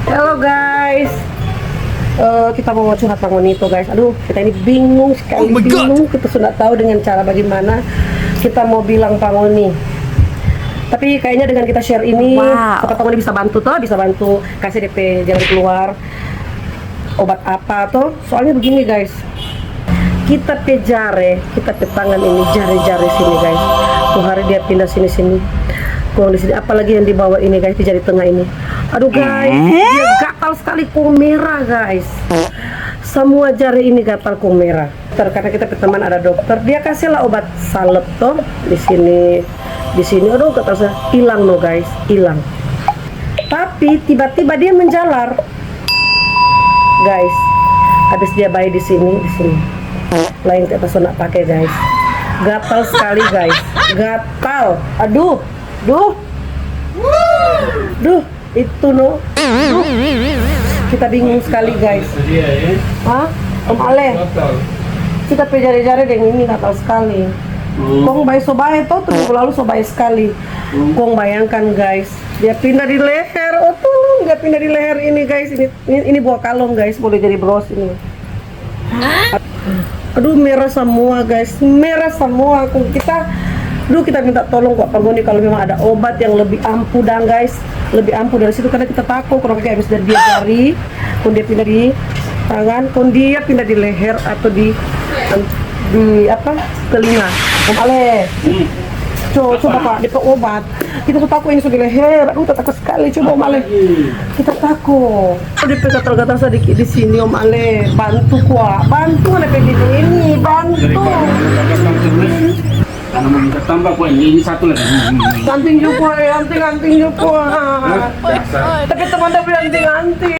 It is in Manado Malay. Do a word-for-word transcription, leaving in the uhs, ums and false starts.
Hello guys. Eh, kita mau curhat pa ngoni to guys. Aduh, kita ini bingung sekali. Oh my God. Bingung, kita sudah tahu dengan cara bagaimana kita mau bilang pa ngoni. Tapi kayaknya dengan kita share ini, wow, siapa tahu ngoni bisa bantu to, bisa bantu kasih D P jalan keluar. Obat apa to? Soalnya begini guys, kita pe jare, kita pe tangan ini, jare-jare sini guys. Tuh hari dia pindah sini-sini. Kong di sini, apalagi yang di bawah ini guys, di jari tengah ini. Aduh guys, dia gatal sekali kong merah guys. Semua jari ini gatal kong merah. Ter-, karena kita pe teman ada dokter, dia kasih lah obat salep to di sini, di sini. Aduh, gatal sa-, hilang no guys, hilang. Tapi tiba-tiba dia menjalar, guys. Habis dia bayi di sini, di sini. Lain kata so nak pakai guys. Gatal sekali guys. Gatal. Aduh, duh, duh. Itu no. Kita bingung sekali guys. Hah? Om Ale. Kita pe jare-jare deng ini gatal sekali. Kong bae so bae to, tu minggu lalu so bae sekali. Kong bayangkan guys, dia pindah di leher. Oh tolong, dia pindah di leher ini guys. Ini ini, ini buah kalong guys, boleh jadi bros ini. Aduh, merah semua guys, merah semua. Aku kita, duh, kita minta tolong kok pa ngoni kalau memang ada obat yang lebih ampuh dang guys, lebih ampuh dari situ karena kita takut kalau kayak habis dari dia jari, kon dia pindah di tangan, kon dia pindah di leher atau di di apa, telinga. Om Ale, co coba kak, dia obat. Kita tuh takut ini sudah leher. Aduh, kita takut sekali. Coba Om Ale. Kita takut. Aduh, dia gatal-gatal sadiki di sini Om Ale. Bantu kwa. Bantu ada kayak gini ini. Bantu. Karena mau minta tambah kwa ini, ini satu lagi. Anting juga, anting anting juga. Tapi teman tapi anting anting.